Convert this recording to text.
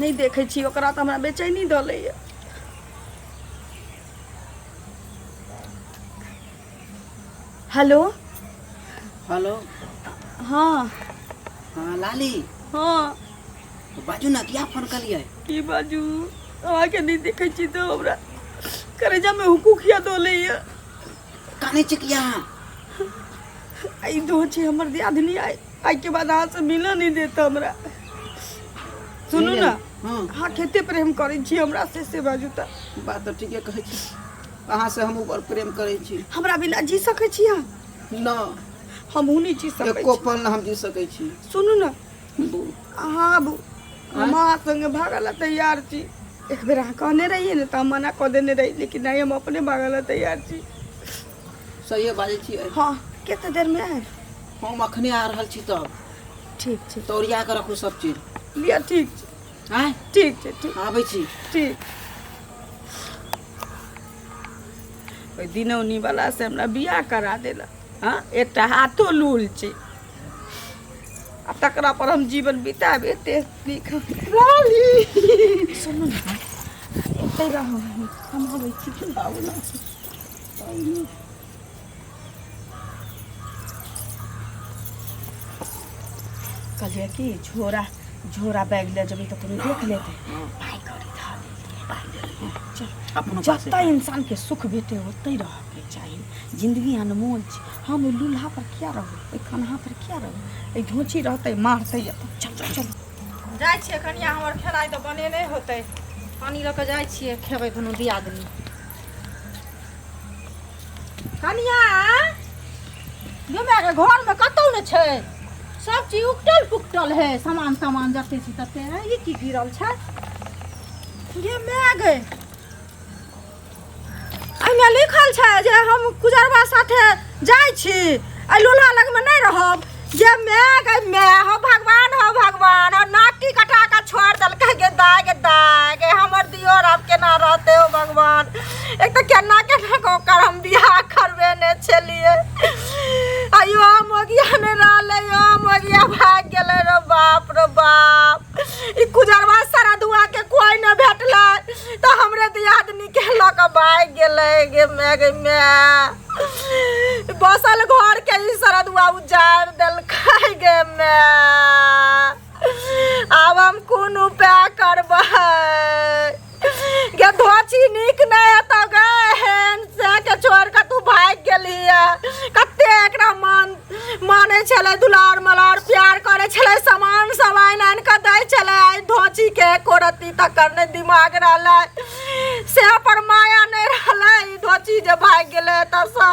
नहि देखै छी ओकरा तऽ हमरा बेचैनी धऽ लैए। हेलो। हेलो। हाँ। हाँ लाली। हाँ। बाजू ना, किया फोन कलियै? की बाजू, अहाँके नहि देखै छी तऽ हमरा करेजामे हुकुकिया दऽ लैए। कानै छी किया? ई दो छै हमर दियादनी, आइ आइके बाद अहाँसँ मिलऽ नहि देत हमरा। सुनू ने। हाँ। अहाँ कते प्रेम करै छी हमरा से, से बाजू तऽ। बात तऽ ठीके कहै छी, अहाँसँ हमहूँ बड़ प्रेम करै छी। हमरा बिना जी सकै छी अहाँ? न। हमहूँ नहि जी सकै एको छी। पल न हम जी सकै छी। सुनू ने। बोल। अहाँ आबू, हम अहाँ संगे भागऽ लए तैयार छी। एक बेर अहाँ कहने रहियै ने तऽ हम मना कऽ देने रही, लेकिन नहि, हम अपने भागऽ लए तैयार छी। सहिए बाजै छियै? हँ। कते देरमे आयब? हम अखने आ रहल छी तब। ठीक छै। तऽ ओरिया कऽ रखू सब चीज। लिअ, ठीक छै। आँय। ठीक छै, ठीक। आबै छी। ठीक। ओहि दिनौनी वाला से हमरा बियाह करा देलक। हँ, एकटा हाथो लूल छै आ तकरा पर हम जीवन बितायब। एते नीक लाली। सुनू ने, एतै रहू, हम अबै छी। आबू ने। कहलियै कि झोरा झोरा बैग लऽ जेबै तऽ कोनो देख लेतै। पाइ कौड़ी धऽ लेलियै, पाइ लेलियै। चल। अपनो पास। जतऽ इंसानके सुख भेटै ओतहि रहऽके चाही। जिन्दगी अनमोल छै। हम ओहि लूल्हा पर किया रहू? ओहि कन्हा पर किया रहू? एहि धोची रहतै मारतै। चल चल चल। जाइ छियै कनिया, हमर खेनाइ तऽ बनेने होतै। पानि लऽ कऽ जाइ छियै, खेबै दुनू दियादनी। कनिया गे, मायके घरमे कतहु नहि छै, सब चीज उकटल पुकटल है, सामान तामान जते छै तते है। ई की गिरल छै? गे माय गे, एहिमे लिखल छै जे हम कुजरबा साथे जाइ छी, एहि लोल्हा लगमे नहि रहब। जे माय गे माय, हो भगवान, हो भगवान, हो नाकी कटा कऽ छोड़ि देलकै। गे दाय, गे दाय गे, हमर दियोर आब केना रहतै? हो भगवान, एक तऽ केना केना कऽ ओकर हम बियाह करबेने छलियै, आइयो मोगिया नहि रहलै, यो मोगिया भागि गेलै। रो बाप रो बाप, ई कुजरवा सरदुआ के कोइ नहि भेटलै तऽ हमरे दियादनी के लऽ कऽ भागि गेलै। गे माय, गे माय, बसल घर के ई सरदुआ उजाड़ि देलकै। गे माय, आब हम कोन उपाय करबै? गे धोची, नीक नहि हेतौ गे, एहन से के छोड़ि कऽ तू भागि गेलही। कते एकरा मान मानै छलै, दुलार मलार प्यार करै छलै, सामान सब आनि आनि कऽ दै छलै। आइ धोचीके एको रत्ती तकर नहि दिमाग रहलै, से पर माया नहि रहलै। ई धोची जे भागि गेलै एतऽसँ।